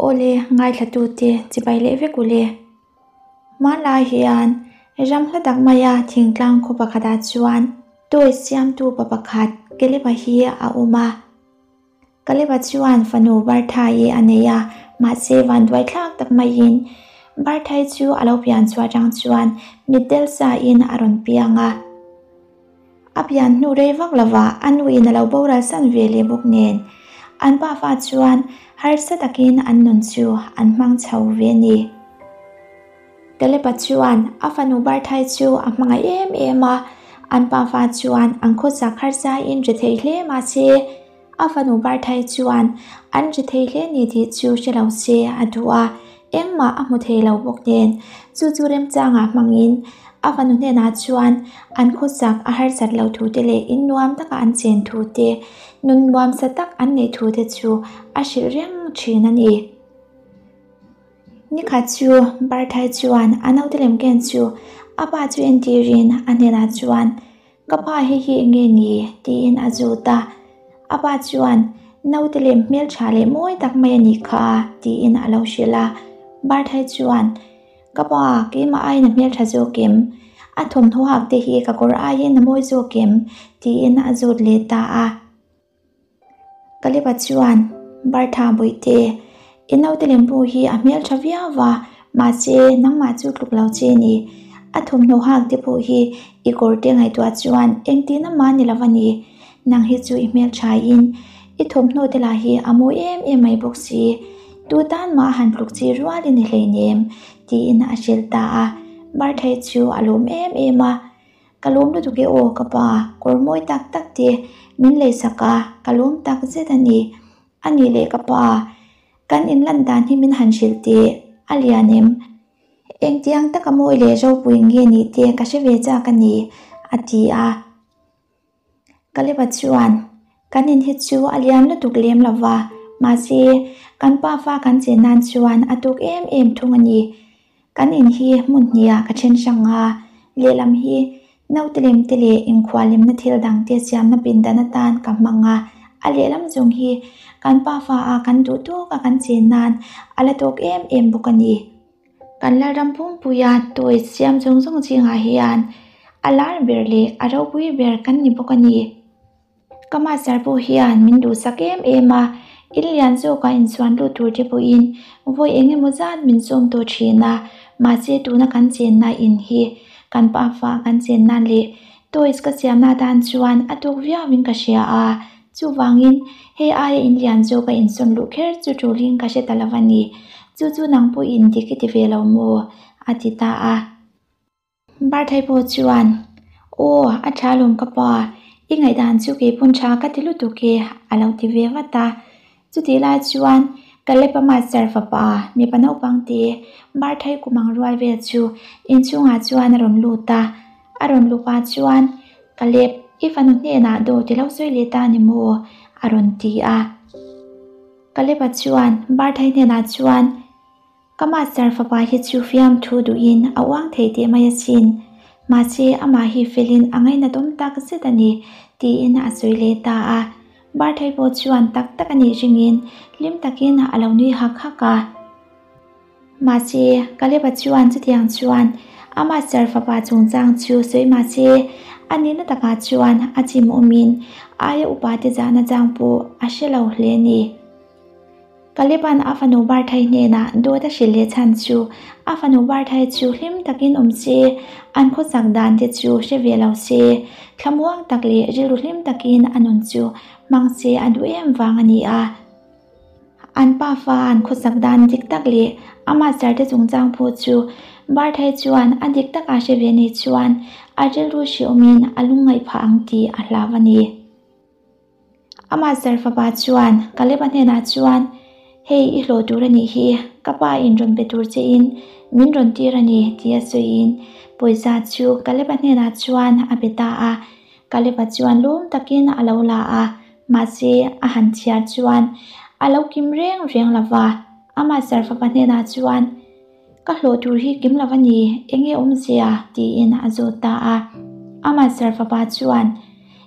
Awle, ngaithlatute chibai leh vek ule. Hmanlai hian ram hla tak maia thingtlang khaw pakhatah chuan toy siamtu pa pakhat Caleb-a hi a awm a. Caleb-a chuan fanu Bartha-i a nei a, mahse vanduai thlak tak maiin Bartha-i chu a lo pian chhuah atang chuan mitdel sain a rawn piang a. A pian hnu rei vak lova a nuin a lo boral san ve leh bawk nen, an pafa chuan harsa takin an nun chu an hmang chho ve a ni. Caleb-a chuan a fanu Barthai chu a hmangaih em em a, an pafa chuan an khawsak harsain ri thei hle mahse, A fanu Barthai chuan an ri thei hle ni tih chu hre lo se a duh a, engmah a hmu thei lo bawk nen. Chu chu remchangah hmangin a fanu hnenah chuan an khawsak a harsat lo thu te leh in nuam taka an chen thu te, nun nuamsa tak an neih thu te chu a hrilh reng thin a ni. Nikhat chu Barthai chuan a naute lemken chu a pa chu entirin a hnenah chuan, Ka pa hei hi enge ni? tiin a zut a. A pa chuan, Naute lem hmeltha leh mawi tak mai a nih kha, tiin a lo hrilh a. Barthai chuan, Ka pa, keimah aiin a hmeltha zawk em? A thawmhnaw hak te hi ka kawr aiin a mawi zawk em? tiin a zut leh ta a. Kaleba chuan, Bartha Bawihte, i naute lembu hi a hmel tha viau va, mahse nangmah chu tluk lo che ni. A thawmhnaw hak te pawh hi i kawr te ngaihtuah chuan engtin amah ni lo va ni. Nang hi chu i hmel thain i thawmhnaw te lah hi a mawi em em mai bawk si. Tu tan mah han tluk chi rual i ni hleinem, tiin a hrilh ta a. Barthai chu a lawm em em a. Ka lawm lutuk e aw ka pa, kawr mawi tak tak te min leisak a, ka lawm tak zet a ni. A nih leh ka pa, kan inlan dan hi min han hrilh teh, a lian em? Engtiang taka mawi leh ropui nge nih te ka hre ve chak a ni, a ti a. Kaleba chuan, Kan in hi chu a lian lutuk lem lo va, mahse, kan pa fa kan chen nan chuan a tuk em em thung a ni. Kan in hi hmun hniah ka then hrang a, lehlam hi naute lem te leh inkhualhlimna thil dang te siamna pindan atan ka hmang a, a lehlam zawng hi kan pa fa a kan duh tawk a kan chen nan a la tawk em em bawk a ni. Kan Lalram pumpuia toys siam zawng zawng zingah hian a lar ber leh a ropui ber kan ni bawk a ni. Ka master pawh hian min duhsak em em a, in lian zawkah insuan lut tur te pawhin vawi eng emaw zat min sawm tawh thin a, mahse tuna kan chenna in hi kan pa fa kan chen nan leh toys ka siamna atan chuan a tawk viauin ka hria a, chuvangin hei aia in lian zawka insawn luh kher chu tulin ka hre ta lo a ni, chu chu nang pawhin dik i ti ve lo maw? a ti ta a. Barthai pawh chuan, Aw, a tha lawm ka pa, i ngaihdan chu kei pawn tha ka ti lutuk e, a lo ti ve vat a. Chutih lai chuan Caleb-a master fapa mipa naupang te Barthai kum ang rual vel chu inchhungah chuan a rawn lut a. A rawn luh pah chuan, Caleb, i fanu hnenah dawt i lo sawi leh ta ni maw? a rawn ti a. Caleb-a chuan Barthai hnenah chuan, Ka master fapa hi chu fiamthu duhin a uang thei teh mai asin, mahse amah hi felin a ngainatawm tak zet a ni, tiin a sawi leh ta a. Barthai pawh chuan tak tak a nih ringin hlim takin a lo nui hak hak a. Mahse, Kaleba chuan chutiang chuan a master fapa chungchang chu sawi mahse a nihna takah chuan a chim awmin aia upate zahna chang pawh a hre lo hle a ni. Kaleban a fanu Barthai hnenah dawt a hrilh leh chhan chu a fanu Barthai chu hlim takin awm se, an khawsak dan te chu hre ve lo se, thlamuang tak leh rilru hlim takin a nun chu hmang se a duh em vang a ni a. An pafa an khawsak dan dik tak leh amah charte chungchang pawh chu Barthai chuan a dik taka hre ve ni chuan a rilru hreawmin a lungngaih phah ang tih a hlau a ni. Amah zar fapa chuan Kaleba hnenah chuan, Hei i hlawh tur a nih hi, ka pa in rawn pe tur che in min rawn tir a ni, tia sawiin pawisa chu Kaleba hnenah chuan a pe ta a. Kaleba chuan lawm takin a lo la a, mahse a han chhiar chuan a lo kim reng reng lo va. Amah zar fapa hnenah chuan, Ka hlawh tur hi kim lo a ni, enge awmzia? tiin a zawt ta a. Amah zar fapa chuan,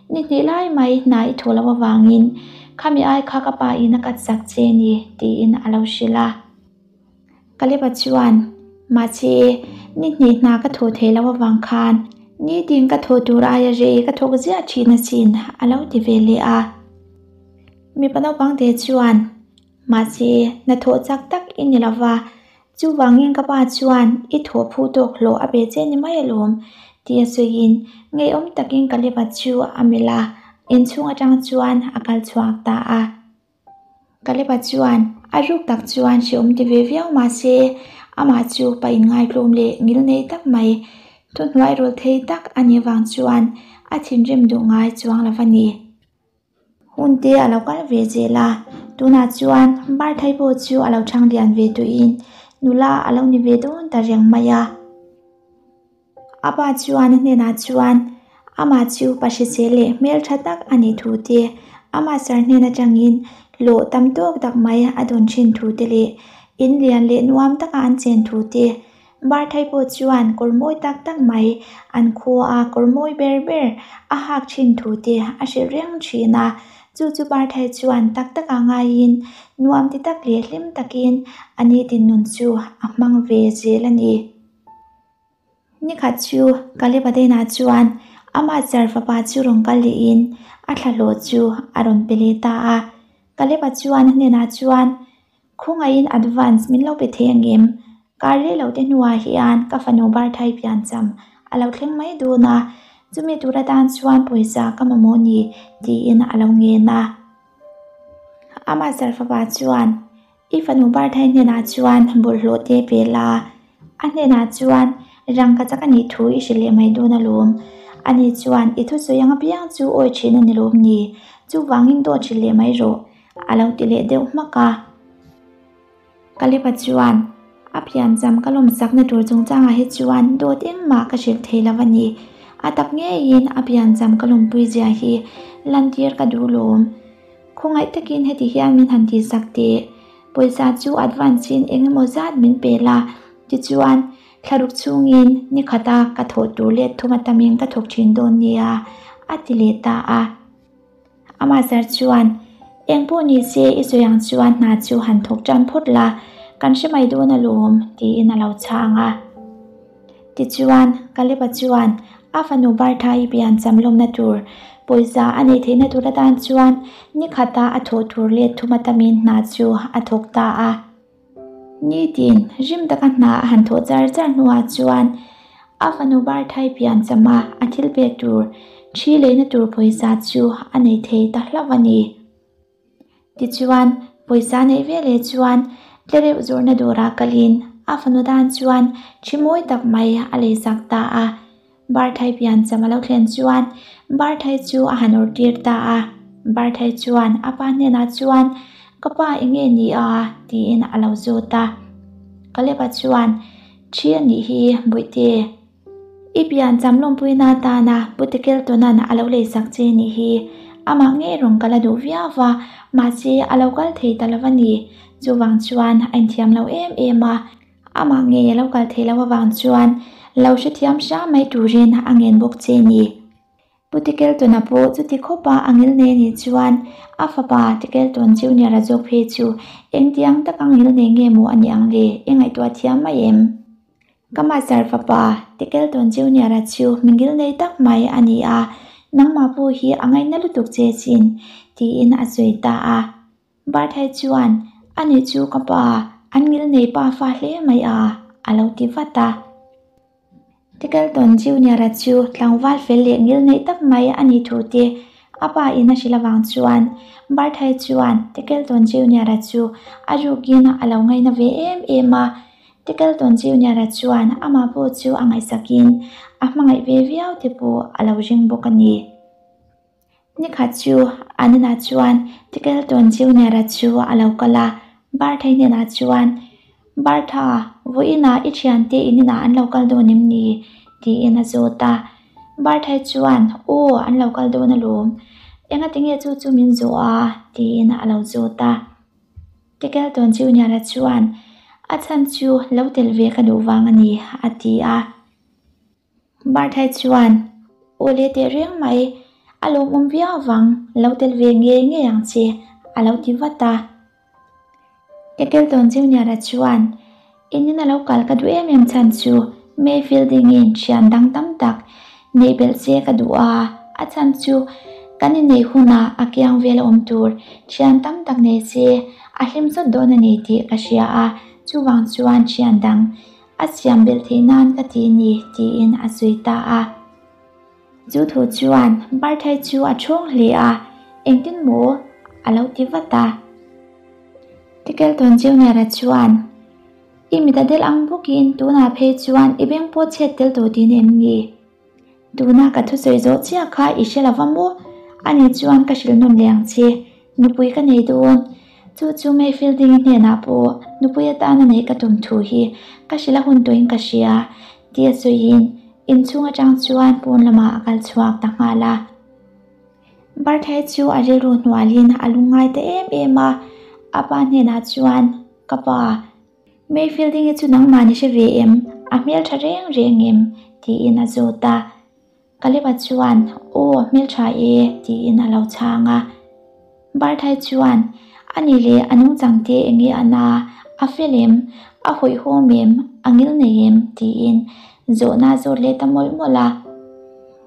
Ni hnih lai mai hna i thaw lo avangin khami ai kha ka pa in a kat sak che ni, tiin a lo hrilh a. Kaleba chuan, Mahse, ni hnih hna ka thawh theih loh avang khan nitin ka thawh tur aia rei ka thawk ziah thin asin, a lo ti ve leh a. Mipa naupang te chuan, Mahse, hnathawh chak tak i ni lova, chuvangin ka pa chuan i thawh phu tawk hlawh a pe che ni mai alawm, tia sawiin ngeiawm takin Kaleba chu a melh a, inchhung atang chuan a kal chhuak ta a. Kaleba chuan a ruk tak chuan hrehawm ti ve viau mah se, amah chu pa inngaitlawm leh ngilnei tak mai, thuhnuai rawl thei tak a nih vang chuan a thinrim duh ngai chuang lo a ni. Hun te a lo kal ve zel a, tunah chuan Barthai pawh chu a lo chhang lian ve tuihin nula a lo ni ve dawn ta reng mai a. A pa chuan a hnenah chuan amah chu pa hrisel leh hmeltha tak a nih thu te, amah sar hnen atangin hlawh tam tawk tak mai a dawn thin thu te leh in lian leh nuam taka an chen thu te, Barthai pawh chuan kawr mawi tak tak mai an khua a kawr mawi ber ber a hak thin thu te a hrilh reng thin a, chu chu Barthai chuan tak takah ngaiin nuam ti tak leh hlim takin a nitin nun chu a hmang ve zel a ni. Nikhat chu Kaleba Dena chuan amah char fapa chu rawn kal lehin a thlahlawh chu a rawn pe leh ta a. Kaleba chuan a hnenah chuan, Khawngaihin advance min lo pe thei angem? Kar rei lo te hnuah hian ka fanu Barthai piancham a lo thleng mai dawn a, chumi tur atan chuan pawisa ka mamawh ni, tiin a lo ngen a. Amah char fapa chuan, I fanu Barthai hnenah chuan bawlhhlawh te pe la, a hnenah chuan rangka chak a nih thu i hrilh leh mai dawn alawm. Ani chuan i thusawi ang apiang chu awi thin a ni lawm ni? Chuvangin dawt hrilh leh mai rawh, a lo ti leh deuh hmak a. Kalepa chuan, A piancham ka lawmsakna tur chungchangah hi chuan dawt engmah ka hrilh thei lo a ni. A tak ngeiin a piancham ka lawmpui zia hi lantir ka duh lawm. Khawngaih takin heti hian min han tihsak teh. Pawisa chu advance in eng emaw zat min pe la, tichuan thlaruk chhungin ni khata ka thawh tur let thum atamin ka thawk thin dawn nia, a ti leh ta a. Amah zar chuan, Eng pawh ni se i sawi ang chuan hna chu han thawk tan phawt la, kan hre mai dawn alawm, tiin a lo chhang a. Tichuan, Kaleba chuan a fanu Bartha-i piancham lawmna tur pawisa a neih theihna tur atan chuan ni khata a thawh tur let thum atamin hna chu a thawk ta a. Nitin, rim taka hna a han thawh char char hnuah chuan a fanu Bartha-i pianchama a thil pek tur thi leina tur pawisa chu a nei thei ta hlauh a ni. Tichuan, pawisa neih ve leh chuan tlereuh zawrhna dawrah kalin a fanu tan chuan thi mawi tak mai a leisak ta a. Barthai piancham a lo thlen chuan Barthai chu a han awrh tir ta a. Barthai chuan a pa hnenah chuan, Ka pa eng nge ni a? tiin a lo zawt a. Kaleba chuan, Thi a nih hi, Bawihte. I piancham lawmpuina atana Pu Tikeltawna'n a lo leisak che nih hi amah ngei rawn kal a duh viau va, mahse a lo kal thei ta lo a ni. Chuvang chuan a inthiam lo em em a, amah ngei a lo kal thei lo avang chuan lo hrethiam hram mai turin a ngen bawk che ni. Pu Tikeltawna pawh chuti khawpa a ngilnei anih chuan a fapa Tikeltawn Junior-a zawk phei chu engtiang taka ngilnei nge maw a nih ang le i ngaihtuah thiam mai em? Ka Master fapa Tikeltawn Junior-a chu mi ngilnei tak mai a ni a, nangmah pawh hi a ngaihna lutuk che chin, tiin a sawi ta a. Barthai chuan, Ani chu ka pa, an ngilnei pa fa hle mai a, a lo ti vat a. Tikelton Junior-a chu tlangval fel leh ngilneih tak mai a nih thu te a pa in a hrilh avang chuan Barthai chuan Tikelton Junior-a chu a rukin a lo ngaina ve em em a. Tikelton Junior-a chuan amah pawh chu a ngaihsakin a hmangaih ve viau te pawh a lo ring bawk a ni. Nikhat chu Anina chuan Tikelton Junior-a chu a lo kal a, Barthai hnenah chuan, Bartha, vawiinah i thiante in inah an lo kal dawn em ni? tiin a zawt a. Barthai chuan, Aw, an lo kal dawn alawm. Engatinge chu chu min zawh a? tiin a lo zawt a. Tikelton Junior-a chuan, A chhan chu lo tel ve ka duh vang a ni, a ti a. Barthai chuan, Aw le teh reng mai, a lawmawm viau avang lo tel ve ngei ngei ang che, a lo ti vat a. Kekeltawn Junior-a chuan, In ina lo kal ka duh em em chhan chu Mayfield dingin thian dang tam tak neih belh che ka duh a, a chhan chu kan inneih hunah a kiang vel a awm tur thian tam tak nei se a hlim sawt dawn a ni tih ka hria a, chuvang chuan thian dang a siam belh theih nan ka ti ni tiin a sawi ta a. Chu thu chuan Barthai chu a chhawng hle a, engtin maw a lo ti vat a. Tikelton Junior-a chuan, I mit a del ang bawkin tunah phei chuan i beng pawh chhet tel tawh tih em ni? Tuna ka thusawi zawh chiah kha i hre lova maw? Ani chuan ka hrilh nawn leh ang che, nupui ka nei dawn. Chu chu Mayfield-i hnenah pawh nupui atana neih ka tum thu hi ka hrilh a hun tawhin ka hria, tia sawiin inchhung atang chuan pawn lamah a kal chhuak ta nghal a. Barthai chu a rilru hnualin a lungngai ta em em a, a pa hnenah chuan, Ka pa, Mayfield-i chu nangmah ni hre ve em? A hmeltha reng reng em? tiin a zawt a. Kaleba chuan, Aw, hmeltha e, tiin a lo chhang a. Barthai chuan, A ni leh a nungchang te eng nge a na? A fel em? A hawihhawm em? A ngil nei em? tiin zawhna a zawt leh ta mawlh mawlh a.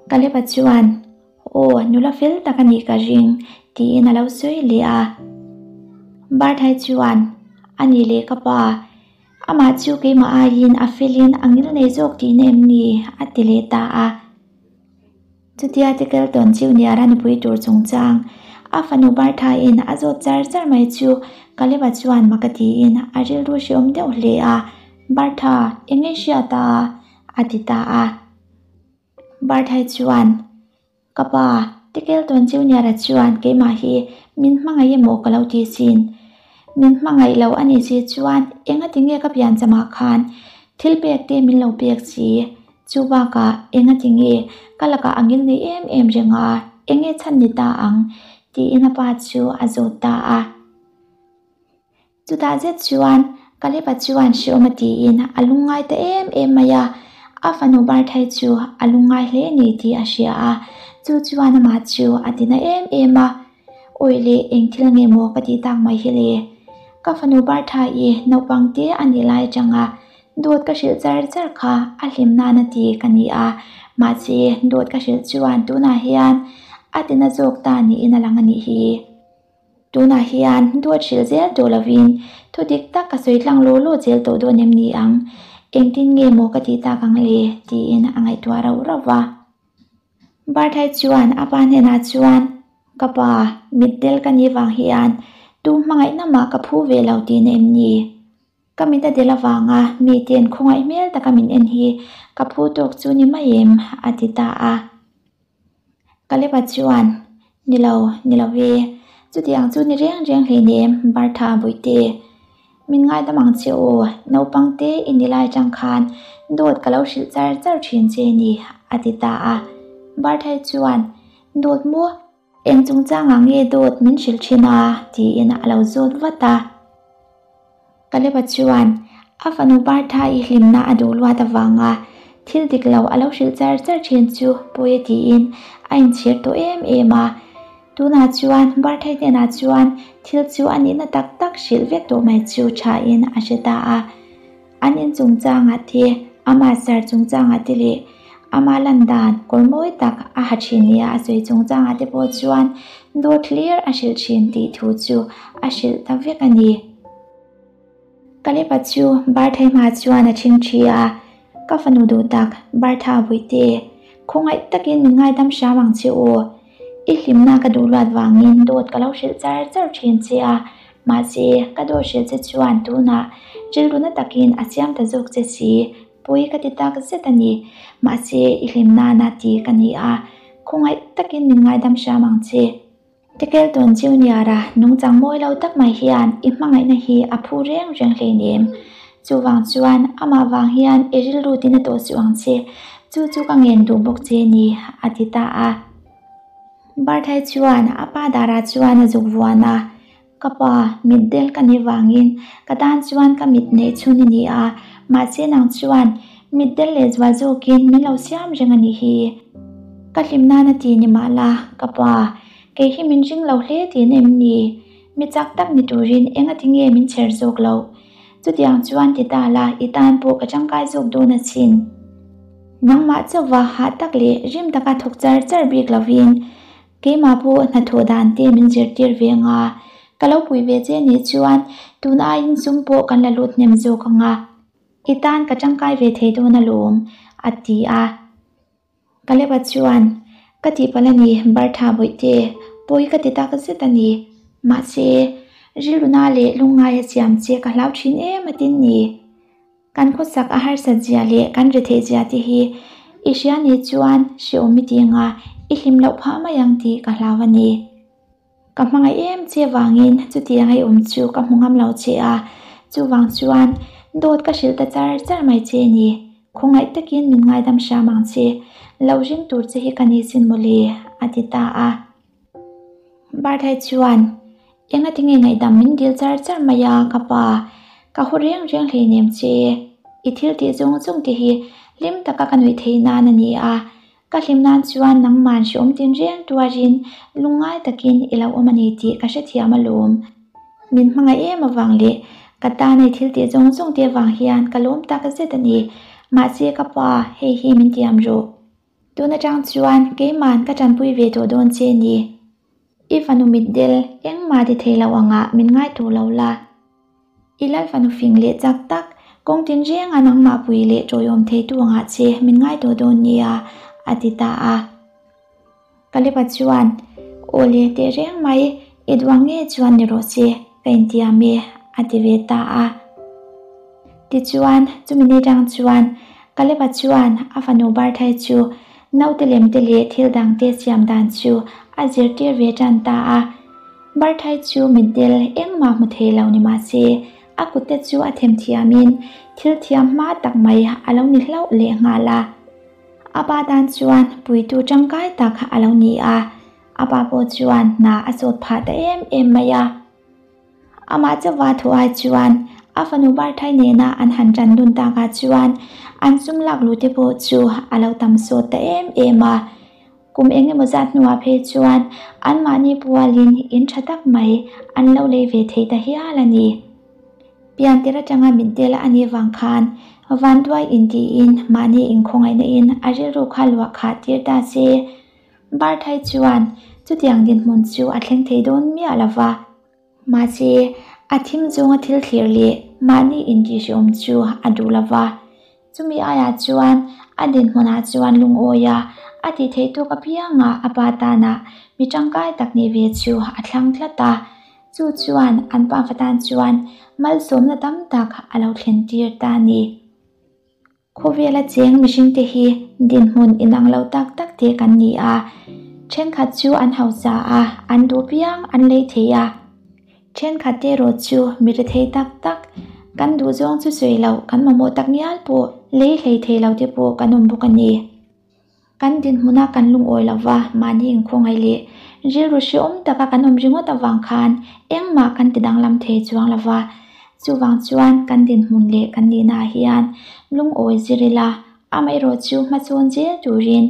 Kaleba chuan, Aw, nula fel tak a nih ka ring, tiin a lo sawi leh a. Barthai chuan, A ni leh ka pa, amah chu keimah aiin a felin a ngil nei zawk tihna em ni? a ti leh ta a. Chutia Tikelton Junior-a nupui tur chungchang a fanu Barthaiin a zawt char char mai chu Kaleba chuan mak a tiin a rilru hreawm deuh hle a, Bartha, eng nge hriat a? a ti ta a. Barthai chuan, Ka pa, Tikelton Junior-a chuan keimah hi min hmangaih emaw ka lo ti sin. Min hmangaih lo a nih si chuan engati nge ka pianchamah khan thil pek te min lo pek si? Chu bakah engati nge ka lakah a ngil nei em em reng a, enge chhan ni ta ang? tiin a pa chu a zawt ta a. Chutah zet chuan Kaleba chuan hreawm a tiin a lungngai ta em em mai a, a fanu Barthai chu a lungngai hle ni tih a hria a, chu chuan amah chu a tina em em a, Awi le, eng thil nge maw ka tih tak mai hi le? Ka fanu Barthai-i naupang te a nih lai atanga dawt ka hrilh char char kha a hlim nana ti ka ni a, mahse dawt ka hrilh chuan tunah hian a tina zawk ta niin a lang a nih hi. Tunah hian dawt hrilh zel tawh lovin thu dik tak ka sawi tlang law law zel tawh dawn em ni ang? Engtin nge maw ka tih tak ang le? tiin a ngaihtuah rauh rauh va. Barthai chuan a pa hnenah chuan, Ka pa, mitdel ka nih vang hian tu hmangaihna mah ka phu ve lo tihna em ni? Ka mit a del avanga mite'n khawngaih hmel taka min en hi ka phu tawk chu ni mai em? a ti ta a. Kaleba chuan, Ni lo, ni lo ve. Chutiang chu ni reng reng hleinem, Bartha Buite. Min ngaidam ang che aw, naupang te i ni lai atang khan dawt ka lo hrilh char char thin che ni, a ti ta a. Barthai chuan, Dawt maw? Eng chungchangah nge dawt min hrilh thin a? tiin a lo zawt vat a. Kaleba chuan a fanu Bartha-i hlimna a duh luat avanga thil dik lo a lo hrilh char char thin chu pawi a tiin a inchhir tawh em em a. Tunah chuan Barthai hnenah chuan thil chu a nihna tak tak hrilh vek tawh mai chu thain a hre ta a. An in chungchangah te, ama sar chungchangah te leh ama lan dan kawr mawi tak a ha thin nia a sawi chungchangah te pawh chuan dawt hlir a hrilh thin tih thu chu a hrilh ta vek a ni. Kalepa chu Barthai hma chuan a ṭhing ṭhi a, Ka fanu duh tak, Bartha Buite, khawngaih takin min ngaidam hram ang che u. I hlimna ka duh luat vangin dawt ka lo hrilh char char thin che a, mahse ka dawt hrilh che chuan tunah rilru na takin a siam ta zawk che si, pawi ka ti tak zet a ni. Mahse i hlimnana ti ka ni a, khawngaih takin min ngaidam hram ang che. Tikelton Junior-a nungchang mawi lo tak mai hian i hmangaihna hi a phu reng reng hleinem. Chuvang chuan amah vang hian i rilru tina tawh suh ang che, chu chu ka ngen duh bawk che ni, a ti ta a. Barthai chuan a pa darah chuan a zuk vuan a, Ka pa, mitdel ka nih vangin ka tan chuan ka mit neih chhun i ni a, mahse nang chuan mitdel leh zual zawkin min lo siam reng a nih hi. Ka hlim nana ti ni mah la, ka pa, kei hi min ring lo hle tihna em ni? Mi chak tak ni turin engati nge min chher zawk loh? Chutiang chuan ti ta la, i tan pawh ka tangkai zawk dawn asin. Nangmah chauhva hah tak leh rim taka thawk char char bik lovin keimah pawh hnathawh dan te min zirtir ve anga ka lo pui ve che nih chuan tun aiin sum pawh kan la lut hnem zawk anga i tan ka tangkai ve thei dawn alawm, a ti a. Kaleba chuan, Ka tihpalh a ni, Bertha bawihte, pawi ka ti tak zet a ni. Mahse, rilruna leh lungngaia siam che ka hlau thin em a tin ni. Kan khawsak a harsat zia leh kan retheih zia te hi i hria ni chuan hreawm i ti anga i hlim loh phah mai ang tih ka hlau a ni. Ka hmangaih em che vangin chutiang ei awm chu ka hmu ngam lo che a, chuvang chuan dawt ka hrilh ta char char mai che ni. Khawngaih takin min ngaidam hram ang che, lo ring tur che hi ka ni sin mawle, a ti ta a. Barthai chuan, Enga tinge ngaihdam min dil char char mai a ka pa, ka haw reng reng hleinem che, i thil tih zawng zawng te hi hlim taka ka nuih theih nan a ni a, Ka hlim nan chuan nangman hreawm tinreng tuarin lungngai takin i lo awm a ni tih ka hrethiam alawm. Min hmangaih em avang leh ka tan ei thil tih zawng zawng te avang hian ka lawm tak zet a ni. Mahse ka pa, hei hi min tiam rawh. Tun atang chuan keiman ka tanpui ve tawh dawn che ni. I fanu mitdel engmah ti thei lo angah min ngai tawh lo la. I lal fanu fing leh chak tak, kawng tinrenga nangmah pui leh tawiawm theitu angah che min ngai tawh dawn nia, a ti ta a. Kalepa chuan, Aw le tehreng mai, i duang nge chuan ni rawh se, ka intiam e, a ti ve ta a. Tichuan, chumi ni tang chuan Kaleba chuan a fanu Barthai chu naute lemte leh thil dangte siam dan chu a zirtir ve tan ta a. Barthai chu mitdel engmah hmu thei lo ni mah se, a kutte chu a themthiamin thil thiam hma tak mai a lo ni hlauh leh nghal a. A pa tan chuan puitu tangkai tak a lo ni a, a pa pawh chuan hna a sawt phah ta em em mai a. Amah chauha thu ai chuan a fanu Barthai nena an han tan dun takah chuan an sum lak luh te pawh chu a lo tam sawt ta em em a. Kum eng emaw zat hnuah phei chuan anmahni pualin in tha tak mai an lo lei ve thei ta hial a ni. Piantir atanga mitdel a nih vang khan vanduai intiin mahni inkhawngaihna in a rilru kha luah khah tir ta se. Barthai chuan chutiang dinhmun chu a thleng thei dawn miah lo va. Mahse, a thim zawnga thil thlir leh mahni intihhreawm chu a duh lo va. Chumi aiah chuan a dinhmunah chuan lungawi a, a tih theih tawk apianga a pa tana mi tangkai tak nih ve chu a thlang tlat a. Chu chuan an pafa tan chuan malsawmna tam tak a lo thlen tir ta a ni. Khawvela cheng mihringte hi dinhmun inang lo tak tak te kan ni a, thenkhat chu an hausa a, an duh piang an lei thei a. Thenkhat te erawh chu mi rethei tak tak, kan duh zawng chu sawi loh, kan mamawh tak ngial pawh lei hlei thei lo te pawh kan awm bawk a ni. Kan dinhmuna kan lungawi lova mahni inkhawngaih leh rilru hrehawm taka kan awm ringawt avang khan engmah kan ti danglam thei chuang lova. Chuvang chuan kan dinhmun leh kan nihnaah hian lungawi zir ila, amaherawh chu hmasawn zel turin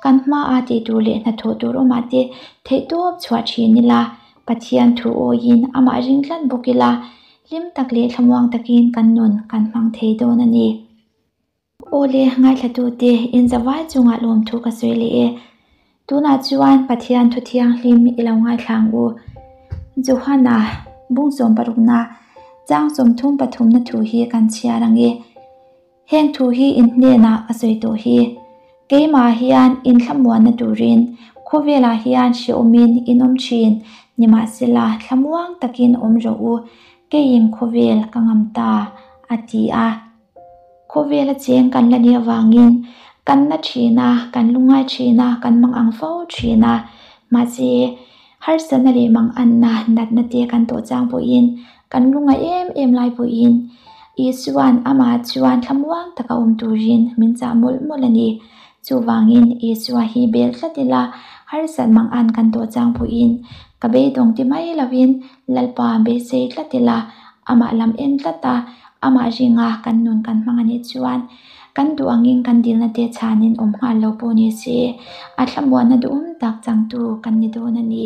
kan hmaah tih tur leh hnathawh tur awmah te theihtawp chhuah thin ila, Pathian thu awiin amah ring tlat bawk ila, hlim tak leh thlamuang takin kan nun kan hmang thei dawn a ni. Aw le, ngaithlatute, inzavai chungah lawmthu ka sawi leh e. Tunah chuan Pathian thu thianghlim i lo ngaithla ang u. Johana, bung sawmparukna, chang sawmthum pathumna thu hi kan chhiar ang e. Heng thu hi in hnenah ka sawi tawh hi. Keimah hian in thlamuanna turin khawvelah hian hrehawmin in awm thin, nimahsela thlamuang takin awm rawh u, keiin khawvel ka ngam ta, a ti a. Khawvela cheng kan la nih avangin kan na thin a, kan lungngai thin a, kan mang ang fo thin a. Mahse, harsatna leh manganna natna te kan tawh chang pawhin, kan lungngai em em lai pawhin Isua'n amah chuan thlamuang taka awm turin min chah mawlh mawlh a ni. Chuvangin Isua hi bel tlat ila, harsat mangan kan tawh chang pawhin ka beidawng ti mai lovin Lalpa beisei tlat ila, amah lam en tlat a, amah ringa kan nun kan hmang a nih chuan kan duh angin kan dilna te chhanin awm nghal lo pawh ni se, a thlamuanna duhawm tak changtu kan ni dawn a ni.